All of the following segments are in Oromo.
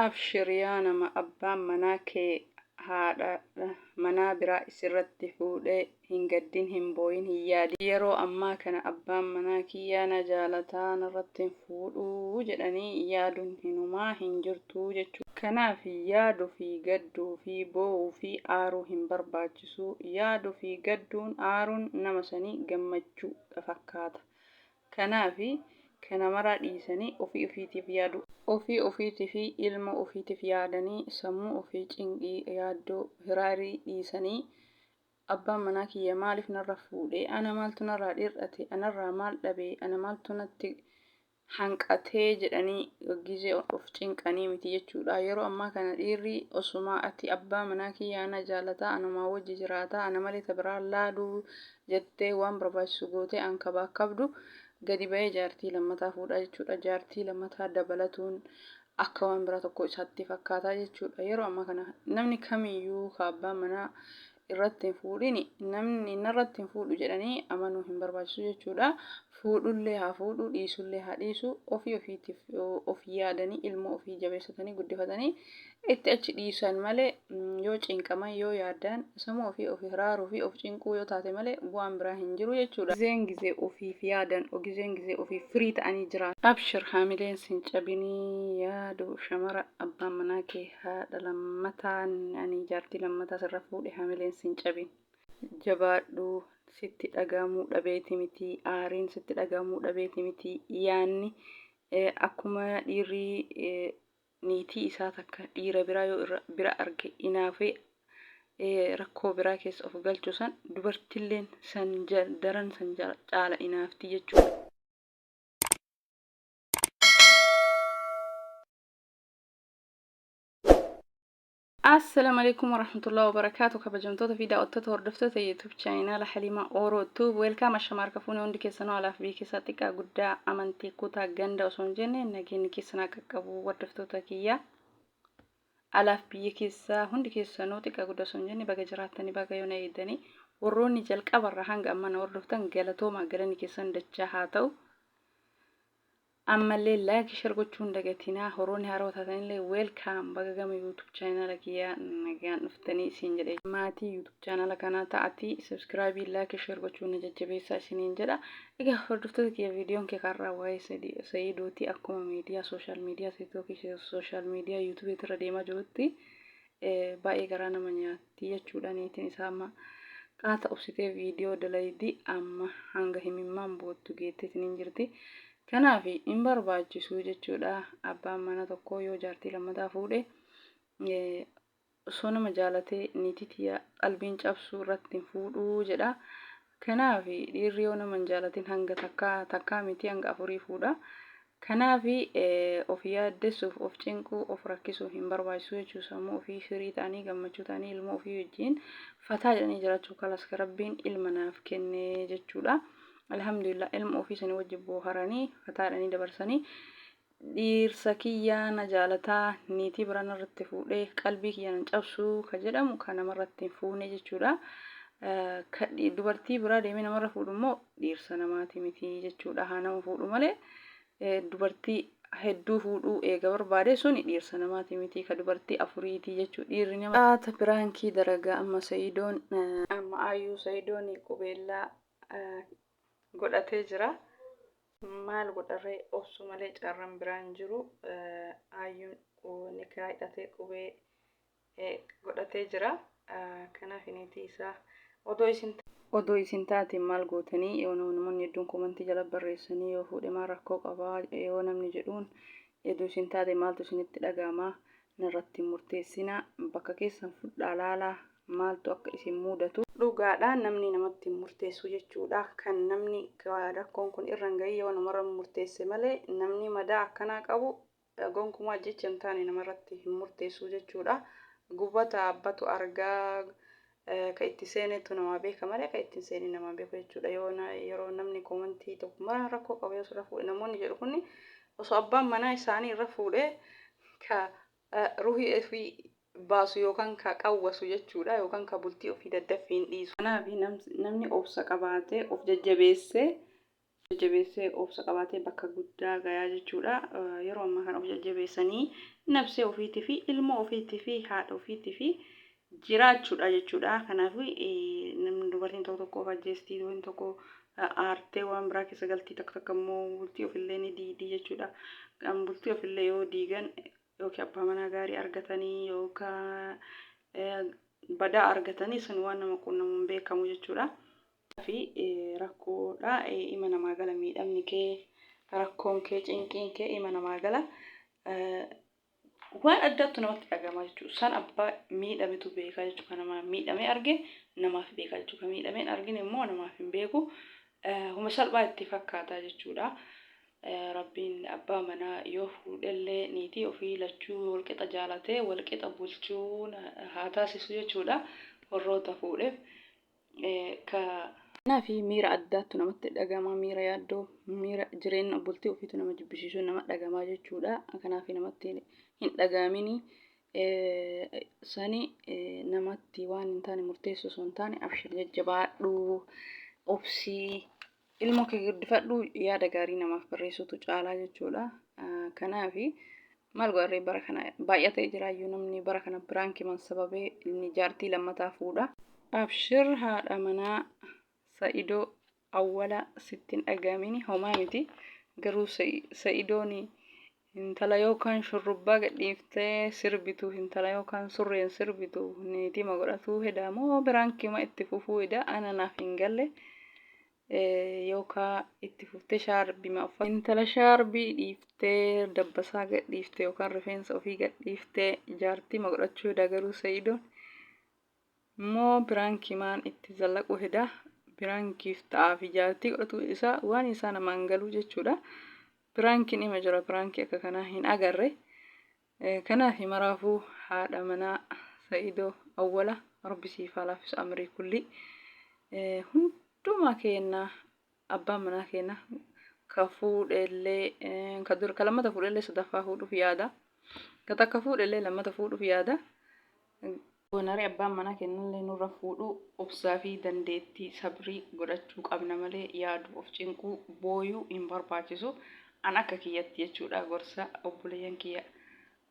Abshir yaa nama abbaan manaa kee haadha manaa biraa isirratti fuudhe hin gaddin hin booyin hin yaadin. Yeroo ammaa kana abbaan manaa kiyya na jaalata narratti hin fuudhu jedhanii yaadun hinumaa hin jirtu jechuudha. Kanaaf yaadu fi gadduu fi boo'uu fi aaruu hin barbaachisu. Yaadu fi gadduun aaruun nama sanii gammachuudha fakkaata. Kanaaf kana maraa dhiisanii ofii ofiitiif yaaduu. Ofii ofiitii fi ilmoo ofiitiif yaadanii sammuu ofii cinqii, yaaddoo, hiraarii dhiisanii abbaan manaa kiyya maaliif narra fuudhe, ana maaltu narraa dhir'ate, anarraa maal dhabe, ana maaltu natti hanqatee jedhanii gizee of cinqanii miti jechuudha. Yeroo ammaa kana dhiirri osuma ati abbaa manaa kiyya ana jaalataa, anumaa wajji jiraataa, ana malee ta biraa laaluu jettee waan barbaachisu gootee ankabaakkabdu gadi ba'ee jaartii lammataa fuudha jechuudha. Jaartii lammataa dabalatuun akka waan biraa tokko isaatti fakkaataa jechuudha. Yeroo ammaa kana namni kamiyyuu ka abbaan manaa irratti hin fuudhini namni narratti hin fuudhu jedhanii amanuu hin barbaachisu jechuudha. Fuudhullee haa fuudhu, dhiisullee haa dhiisu, ofii ofiitiif of yaadanii ilmoo ofii jabeessatanii guddifatanii itti achi dhiisan malee yoo cinqaman yoo yaaddaan sammuu ofii of hiraaruu fi of cinquu yoo taate malee bu'aan biraa hin jiru jechuudha. Gizeen gizee ofiif yaadan gizeen gizee ofiif firii ta'anii jiraatan. Abshir haamileen sin cabinii yaadu shamara abbaan manaa kee haadha lammataa ani jaartii lammataa sirra fuudhe haamileen sin cabin. Jabaadhu sitti dhagahamuu dhabeeti miti aariin sitti dhagahamuu dhabeeti miti yaanni akkuma dhiirri niitii isaa takka dhiira biraa yoo irra bira arge inaafee rakkoo biraa keessa of galchu san dubartilleen san daran san caala inaafti jechuudha. Assalaamu alaikum warahmatullahi wabarakaatu kabajamtoota fi daawwattoota hordoftoota YouTube chaayinaala Haliimaa Ooroo Tuub weelkaam ashama harka fuune hundi keessanuu alaaf biyya keessaa xiqqaa guddaa amantii kutaa ganda osoo hin jenne nageenyi keessan haa qaqqabu hordoftoota kiyya alaaf biyya keessaa hundi keessanuu xiqqaa guddaa osoo hin jenne baga jiraattanii baga yoona eegdanii warroonni jalqabarraa hanga amma na hordoftan galatoomaa galanni keessan dachaa haa ta'u. Ammallee like share gochuu hin dagatinaa. Horoonni haarawa taatanillee welcome baga gama YouTube channel kiyyaa nagaan dhuftanii isiin jedhe. Maatii YouTube channel kanaa ta'atii subscribe like share gochuun na jajjabeessaa isiniin jedha. Egaa hordoftoota kiyya viidiyoon kee karraa waa'ee Sa'idooti akkuma miidiyaa social media TikTok social media YouTube irra deemaa jirutti baay'ee garaa nama nyaatti jechuudha. Niitiin isaa amma qaata obsitee viidiyoo dalaydi amma hanga himimmaan boottu geetteetiin hin jirti. Kanaaf hin barbaachisu jechuudha. Abbaan mana tokkoo yoo jaartii lammataa fuudhe osoo nama jaalatee niitii tiyya qalbiin cabsuu irratti hin fuudhuu jedha. Kanaaf dhiirri yoo nama hin jaalatin hanga takkaa takkaa miti hanga afurii fuudha. Kanaaf of yaaddessuuf, of cinquu, of rakkisuu hin barbaachisu jechuu sammuu ofii firii ta'anii gammachuu ta'anii ilmoo ofii wajjin fataa jedhanii jiraachuu kalas ka rabbiin ilma naaf kenne jechuudha. Alhamdulillah ilma ofii sanii wajjin booharanii fataa jedhanii dabarsanii dhiirsa kiyya na jaalataa niitii biraa narratti fuudhee qalbii kiyya nan cabsuu ka jedhamu ka namarratti hin fuune jechuudha. Ka dubartii biraa deemee namarra fuudhu immoo dhiirsa namaati miti jechuudha. Haa nama fuudhu malee dubartii hedduu fuudhuu eega barbaade suni dhiirsa namaati miti ka dubartii afuriiti jechuudha. Dhiirri nama Haata piraankii dalagaa amma Sa'idoon. Amma Ayyuu Sa'idoon qubeellaa godhatee jira. Maal godharree obsu malee carran biraa hin jiru. Ayyuun nikaa hidhatee qubee godhatee jira. Kanaaf niitii isaa odoo isin odoo isin taate maal gootanii yoo namoonni hedduun komantii jala barreessanii yoo fuudhe maal rakkoo qabaa yoo namni jedhuun odoo isin taate maaltu isinitti dhaga'ama narratti hin murteessinaa bakka keessan fudhaa laalaa maaltu akka isin muudatu. Dhugaadha namni namatti hin murteessu jechuudha kan namni rakkoon kun irra hin gahin yoo namarra murteesse malee namni madaa akkanaa qabu gonkumaa jecha hin taane namarratti hin murteessu jechuudha. Gubata abbatu argaa ka itti seenetu namaa beeka malee ka itti hin seenin namaa beeku jechuudha. Yoo yeroo namni komantii tokko mara rakkoo qaba yoo sirra fuudhe namoonni jedhu kun osoo abbaan manaa isaanii irra fuudhee ka ruhii ofii baasu yookaan ka qawwasu jechuudha yookaan ka bultii ofii daddaffiin dhiisu. Kanaaf namni obsa qabaatee of jajjabeessee jajjabeessee obsa qabaatee bakka guddaa gayaa jechuudha. Yeroo ammaa kana of jajjabeessanii Nafsee ofiitii fi ilmoo ofiitii fi haadha ofiitii fi jiraachuudha jechuudha. Kanaaf namni dubartiin tokko tokko of ajjeestii, dubartiin tokko aartee waan biraa keessa galtii, takka takka immoo bultii ofillee ni diigdi jechuudha. Bultii ofillee yoo diigan yookiin abbaa manaa gaarii argatanii yookaan badaa argatanii sun waan nama quunnamu hin beekamu jechuudha. Fi rakkoodha ima namaa gala, miidhamni kee, rakkoon kee, cinqiin kee ima namaa gala. Waan addaattu namatti dhagama jechuudha. San abbaa miidhametu beekaa jechuudha. Kan namaa miidhamee arge namaaf beekaa jechuudha. Kan miidhamee hin argine immoo namaaf hin beeku. Huma salphaa itti fakkaata jechuudha. Rabbiin abbaa manaa yoo fuudhellee niitii ofii lachuu walqixa jaalatee walqixa bulchuu haa taasisu jechuudha. Warroota fuudheef. Ka. Kanaaf miira addaattu namatti dhagama, miira yaaddoo, miira jireenya bultii ofiitu nama jibbisiisuu nama dhagama jechuudha. Kanaaf namatti hin dhagaamini, sani namatti waan hin taane murteessu osoo hin taane, abshir, jajjabaadhu, obsii, ilmoo kee guddifadhu, yaada gaarii namaaf barreessuutu caalaa jechuudha. Kanaaf maal godharree, bara kana baay'atee jiraayyuu namni bara kana prankiman sababee inni jaartii lammataa fuudha. Abshir haadha manaa Sa'idoo Awwala, sitti hin dhaga'amini, homaa miti. Garuu Sa'idoon intala yookaan shurrubbaa gadhiiftee sirbitu, intala yookaan surreen siirbitu niitima godhatuu hedaa moo prankima itti fufuu heda, ana naaf hin galle. Yookaan itti fuftee shaarbima uffata. Intala shaarbii dhiiftee, dabbasaa gadhiifte yookaan rifeensa ofii gadhiiftee jaartima godhachuu heda garuu Sa'idoon immoo prankimaan itti zallaquu heda. Prankiif ta'aa fi jaartii godhatu isaa waan isaa namaan galuu jechuudha. Prankiin ima jira, prankii akka kanaa hin agarre. Kanaaf maraafuu haadha manaa Sa'idoo Awwala, Rabbi siif haa laaffisu amrii kulli. Hundumaa keenna abbaan manaa keenna ka fuudhellee, ka dur ka lammata fuudhellee sadaffaa fuudhuuf yaada. Ka takka fuudhellee lammata fuudhuuf yaada. Goonaree abbaan manaa kennallee nurra fuudhuu obsaa fi dandeettii sabrii godhachuu qabna malee yaadu, of cinquu, booyuu hin barbaachisu. An akka kiyyatti jechuudha, gorsa obboleeyyan kiyya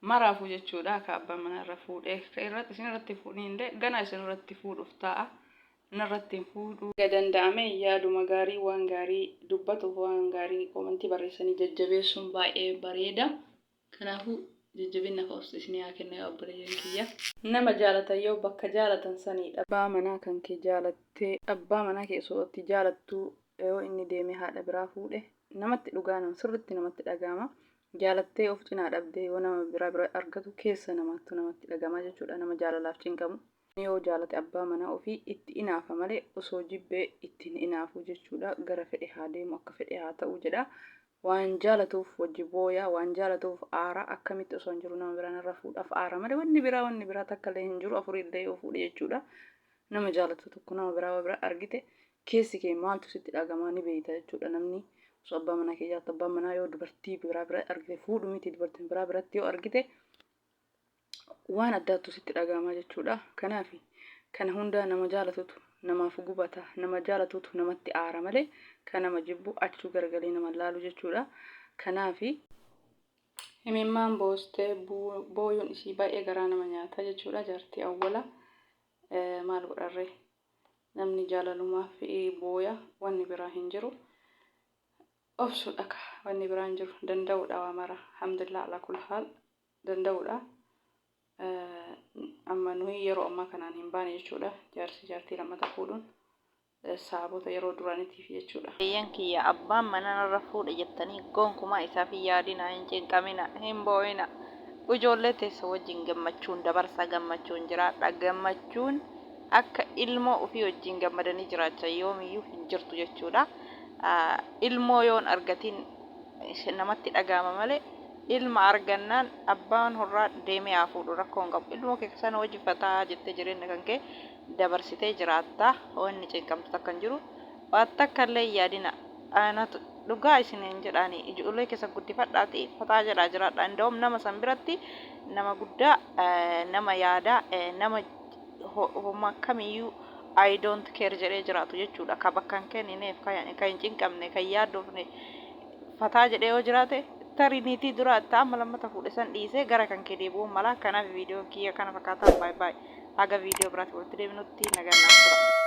maraafuu jechuudha, ka abbaan manaa irra fuudhee ka irratti isin irratti fuudhin illee ganaa isin irratti fuudhuuf taa'a, narratti hin fuudhu. Danda'ame yaaduma gaarii, waan gaarii dubbatuuf, waan gaarii commentii barreessanii jajjabeessuun baay'ee bareeda. Kanaafuu jajjabina fi obsa isinii haa kennu yaa obboleeyyan kiyya. Nama jaalatan yoo bakka jaalatan sanii abbaa manaa kan kee jaalattee, abbaa manaa kee osoo ati jaalattuu yoo inni deemee haadha biraa fuudhe namatti dhugaa nama sirritti namatti dhaga'ama. Jaalattee of cinaa dhabdee yoo nama biraa bira argatu keessa namaattu namatti dhaga'ama jechuudha, nama jaalalaaf cinqamu. Yoo jaalate abbaa manaa ofii itti inaafa malee osoo jibbee itti hin inaafu jechuudha. Gara fedhe haa deemu, akka fedhe haa ta'u jedha. Waan jaalatuuf wajji booya, waan jaalatuuf aara. Akkamitti osoo hin jiru nama biraa narra fuudhaaf aara malee wanni biraa takka illee hin jiru, afurii illee yoo fuudhe jechuudha. Nama jaalatu tokko nama biraa yoo bira argite keessi kee maaltu sitti dhagamaa ni beeyta jechuudha. Namni osoo abbaa manaa kee jaalatu abbaan manaa yoo dubartii biraa bira argite, fuudhu miti, dubartiin biraa biratti yoo argite waan addaattu sitti dhagahamaa jechuudha. Kanaaf kana hunda nama jaalatutu namaaf gubata, nama jaalatutu namatti aara malee kan nama jibbu achuu garagalee nama laalu jechuudha. Kanaaf himimmaan boostee booyuun isii baay'ee garaa nama nyaata jechuudha. Jaartii Awwala maal godharree, namni jaalalumaaf booya, wanni biraa hin jiru. Obsuudha ka, wanni biraa hin jiru, danda'uudha waa mara. Alhamdulillah ala kul haal, danda'uudha. Amma nuyi yeroo ammaa kanaan hin baane jechuudha. Jaarsi jaartii lammata fuudhuun saabota yeroo duraaniitiif jechuudha. Obboleeyyan kiyya, abbaan manaa narra fuudhe jettanii gonkumaa isaaf hin yaadina, hin cinqamina, hin boo'ina. Ijoollee teessan wajjin gammachuun dabarsaa, gammachuun jiraadha. Gammachuun akka ilmoo ofii wajjin gammadanii jiraachan yoomiyyuu hin jirtu jechuudha. Ilmoo yoon argatin namatti dhaga'ama malee ilma argannaan abbaan horraa deemee haa fuudhu, rakkoo hin qabu. Ilmoo kee sana wajjin fataa jettee jireenya kan kee dabarsitee jiraatta. Wanni cinqamtu takka hin jiru. Waan takka illee hin yaadina. Anatu dhugaa isiniin jedhaani, ijoollee keessa guddifadhaati fataa jedhaa jiraadha. Inda'um nama san biratti nama guddaa, nama yaadaa, nama homa kamiyyuu I don't care jedhee jiraatu jechuudha. Ka bakka hin kennineef, ka hin cinqamne, ka hin yaaddofne, fataa jedhee yoo jiraate Tarii niitii dura ta amma lammata fuudhe san dhiisee gara kan kee deebi'uu mala. Kanaaf viidiyoon kiyya kana fakkaataa, baay baay. Haga viidiyoo biraatti walitti deebinutti nagaan naaf tura.